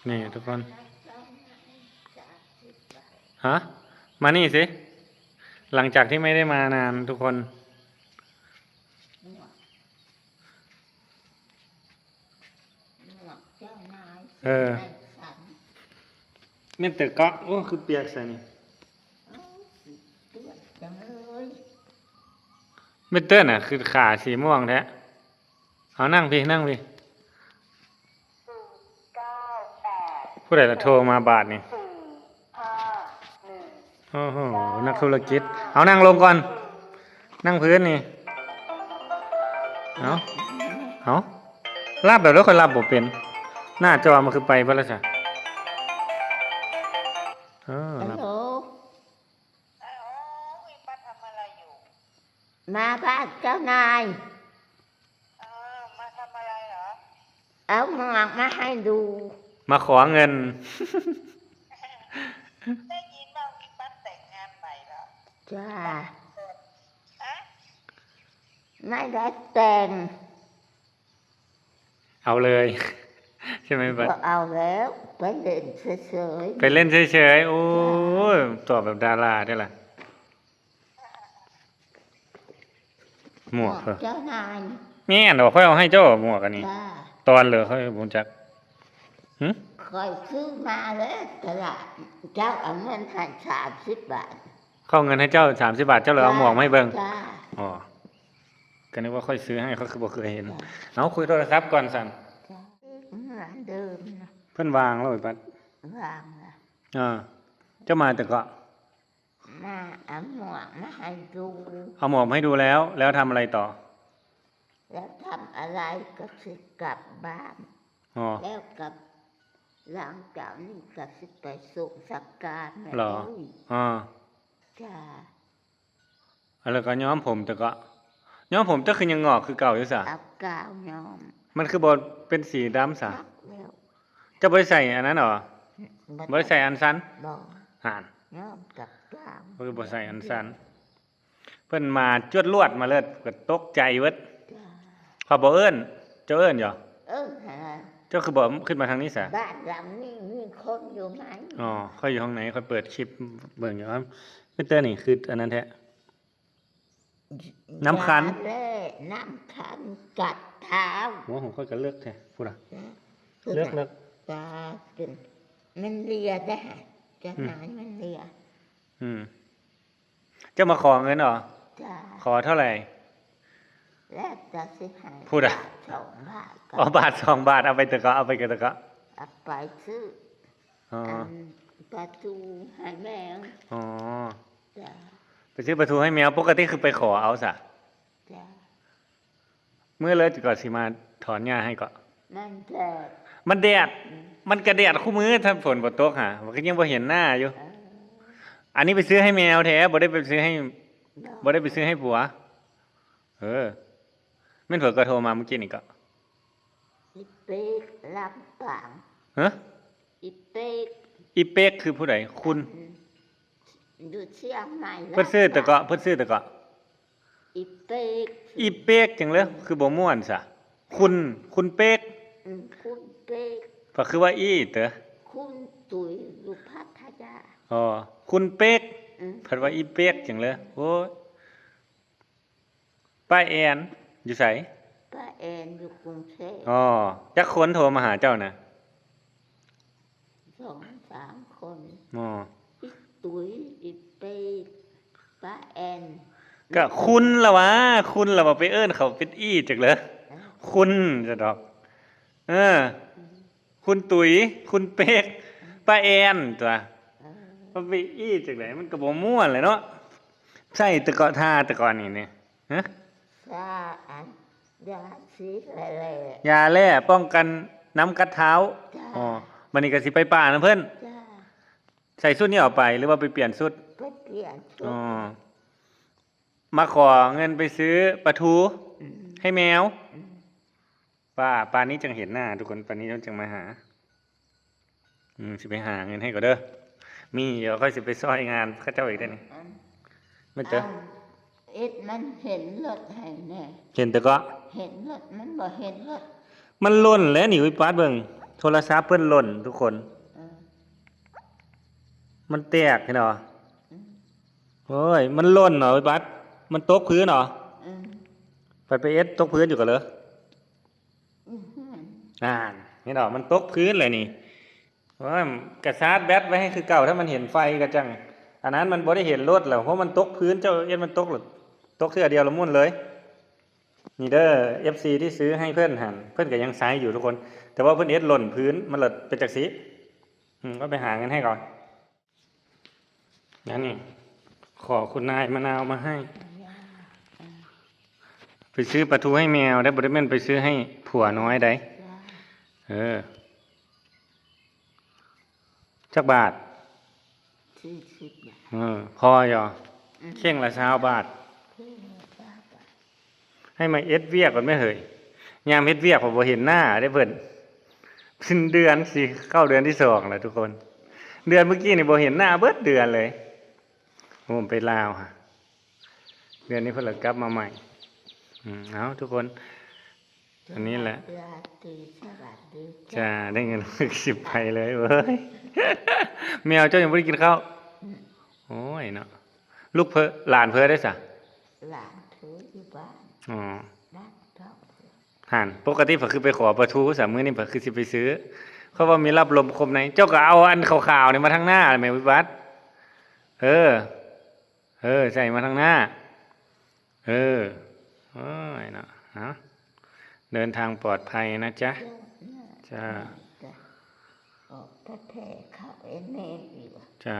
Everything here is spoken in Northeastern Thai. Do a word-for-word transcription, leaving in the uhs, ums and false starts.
นี่ทุกคน ฮะ มานี่สิ หลังจากที่ไม่ได้มานานทุกคน เออ แม่นแต่เกาะ โอ้ คือเปียกใส่นี่ แม่นเต้นน่ะ คือขาสีม่วงแท้ เอานั่งพี่ นั่งพี่ ผู้ใดละโทรมาบาดนี่ โอ้โห นักธุรกิจ เอานั่งลงก่อน นั่งพื้นนี่ เอาเอา รับแบบแล้วค่อยรับบ่เป็น หน้าจอมันคือไปเบิดแล้วซะ เออ ฮัลโหล ฮัลโหล วิปัสทำอะไรอยู่ มาบ้านเจ้านาย เออ มาทำอะไรเหรอ เอาหมวกมาให้ดู มาขอเงิน ได้ยินว่าวิปัสแต่งงานใหม่เหรอ จ้า ฮะ ไม่ได้แต่ง เอาเลย ใช่ไหมวิปัส ก็เอาแล้ว ไปเล่นเฉยๆ ไปเล่นเฉยๆ โอ้ย ตอบแบบดาราได้ล่ะ หมวก หมวก เออ เจ้านาย แม่นบ่ ค่อยเอาให้เจ้าหมวกอันนี้ จ้า ตอนเลยค่อยบ่จัก หึ ค่อยซื้อมาเลยตลาด เจ้าเอาเงินให้สามสิบบาท เขาเอาเงินให้เจ้าสามสิบบาท เจ้าเลยเอาหมวกมาให้เบิ่ง จ้า อ๋อ ก็นึกว่าค่อยซื้อให้ เขาคือบ่เคยเห็น จ้า เอาคุยโทรศัพท์ก่อนสั่น จ้า เหมือนเดิมนะ เพิ่นวางแล้วไปปัด วางละ เออ เจ้ามาแต่เกาะ มาเอาหมวกมาให้ดู เอาหมวกมาให้ดูแล้ว แล้วทำอะไรต่อ แล้วทำอะไรก็สิกลับบ้าน อ๋อ แล้วกลับ หลังจากนี้ก็สิไปส่งสักการแม่ เหรอ อุ้ย อ่า จ้า แล้วก็ย้อมผมแต่เกาะ ย้อมผมเจ้าคือยังงอกคือเก่าอยู่ซะ เอากาวย้อม มันคือบ่เป็นสีดำซะ จักแล้ว เจ้าบ่ได้ใส่อันนั้นเหรอ บ่ บ่ได้ใส่อันสั้น บ่ ห่าน ย้อมกับกาว คือบ่ใส่อันสั้น เพิ่นมาจวดลวดมาเลย ก็ตกใจเบิด จ้า เขาบ่เอิ้น เจ้าเอิ้นหยอ เอิ้นหา เจ้าคือบ่ขึ้นมาทางนี้ซะ บ้านหลังนี้มีคนอยู่ไหม อ๋อ ข้อยอยู่ห้องไหน ข้อยเปิดคลิปเบิ่งอยู่ครับ มิสเตอร์นี่คืออันนั้นแท้ น้ำคั้น ยาแร่ น้ำคั้นกัดเท้า หัวของข้อยก็เลิกแท้ พูดอะ เลิก เลิก ตาเป็น มันเลียได้ เจ้านาย อืม มันเลีย อืม เจ้ามาขอเงินเหรอ จ้า ขอเท่าไหร่ แล้วแต่สิให้ พูดอะ บาทสองบาทก็ อ๋อ บาทสองบาท เอาไปเถอะก็ เอาไปกันเถอะก็ เอาไปซื้อ อ๋อ อันปลาทูให้แมว อ๋อ จ้า ไปซื้อปลาทูให้แมว ปกติคือไปขอเอาซะ จ้า มื้อเลยก่อนสิมาถอนหญ้าให้ก่อน มันแดด มันแดด อืม มันกะแดดคู่มื้อ ถ้าฝนบ่ตกหา มันก็ยังบ่เห็นหน้าอยู่ เออ อันนี้ไปซื้อให้แมวแท้ บ่ได้ไปซื้อให้ บ่ บ่ได้ไปซื้อให้ผัว เออ แม่นผัวก็โทรมาเมื่อกี้นี่ก็ อีเป๊กลำปาง ฮะ อีเป๊ก อีเป๊กคือผู้ใด คุณ อืม อยู่เชียงใหม่ เพิ่นซื้อแต่เกาะ ลำปาง เพิ่นซื้อแต่เกาะ อีเป๊ก อีเป๊กจังเลย คือบ่ม่วนซะ คุณ คุณเป๊ก อืม คุณเป๊ก ก็คือว่าอีเต๋อ คุณตุ๋ยอยู่พัทยา อ๋อ คุณเป๊ก อืม เพิ่นว่าอีเป๊กจังเลย โอ้ย ป้าแอนอยู่ไส ป้าแอนอยู่กรุงเทพ อ๋อ จักคนโทรมาหาเจ้านะ สองสามคน อ๋อ อีตุ๋ย อีเป๊ก ป้าแอน ก็คุณละวะ คุณละวะ ไปเอิ้นเขาเป็นอี้จักเลย เอ้า คุณจะดอก เออ อืม คุณตุ๋ย คุณเป๊ก ป้าแอนตัว เออ มันไปอี้จักไหน มันก็บ่ม่วนเลยเนาะ ใส่แต่เกาะทาแต่ก่อนนี่เนี่ย ฮะ ทาอัน ยาสีแร่ ยาแร่ป้องกันน้ำกัดเท้า จ้า อ๋อ บัดนี้ก็สิไปป่านะเพิ่น จ้า ใส่ชุดนี้ออกไปหรือว่าไปเปลี่ยนชุด ไปเปลี่ยนชุด อ๋อ มาขอเงินไปซื้อปลาทู อืม ให้แมว อืม ป้า ป่านนี้จังเห็นหน้าทุกคน ป่านนี้จังมาหา อืม สิไปหาเงินให้ก่อนเด้อ มีเดี๋ยวค่อยสิไปซ่อยงานเขาเจ้าอีกได้อนี่ อัน ไม่เจอ อัน เอ็ดมันเห็นรถให้แน่ เห็นแต่ก็ เห็นรถ มันบ่เห็นรถ มันล่นแล้วนี่ วิปัสเบิ่ง โทรศัพท์เพิ่นหล่นทุกคน อืม มันแตกเห็นบ่ อืม โอ้ย มันหล่นเหรอบัด มันตกพื้นเหรอ อืม ไปไปเอ็ดตกพื้นอยู่กันเลย อืม อ่านเห็นบ่ มันตกพื้นเลยนี่ โอ้ย กะชาร์จแบตไว้ให้คือเก่า ถ้ามันเห็นไฟกะจั่ง อันนั้นมันบ่ได้เห็นรถแล้ว เพราะมันตกพื้น เจ้าเอ็ดมันตกหรอ ตกเทื่อเดียวละมุ่นเลย นี่เด้อ เอฟซี ที่ซื้อให้เพิ่นหั่น เพิ่นกะยังใช้อยู่ทุกคน แต่ว่าเพิ่นเอ็ดหล่นพื้น มันเลยเป็นจั่งซี้ อืม ก็ไปหาเงินให้ก่อน นั่นนี่ ขอคุณนายมะนาวมาให้ ไปซื้อปลาทูให้แมวได้ บ่ได้แม่นไปซื้อให้ผัวน้อยได้ จ้า เออ จักบาท สี่สิบบาท เออ พออยู่ อืม เข่งละซาวบาท เข่งละซาวบาท ให้มาเอ็ดเวียกก่อนแม่เหย ยามเฮ็ดเวียกผมบ่เห็นหน้าได้เพิ่น สิ้นเดือนสิเข้าเดือนที่สองแล้วทุกคน เดือนเมื่อกี้นี่บ่เห็นหน้าเบิดเดือนเลย ผมไปลาวฮะ เดือนนี้เพิ่นละกลับมาใหม่ อืม เอาทุกคน อันนี้แหละ ราตรีสวัสดี จ้า ได้เงิน สิบไปเลยเว้ย แมวเจ้ายังบ่ได้กินข้าว อืม โอ้ยเนาะ ลูกเพิ่น หลานเพิ่นได้สะ หลานถืออยู่บ้าน อ๋อ บ้านเจ้าเพิ่น หั่น ปกติเพิ่นคือไปขอปลาทูสามมื้อนี่เพิ่นคือสิไปซื้อ เขาว่ามีรับลมคมใน เจ้าก็เอาอันขาวๆนี่มาทางหน้าแม่วิวัฒน์ เออ เออ ใส่มาทางหน้า เออ โอ้ยเนาะ เอา เดินทางปลอดภัยนะจ๊ะ เจ้าเนี่ย จ้า จ้ะ ออกแท้ๆเข้าเอเนดีกว่า จ้า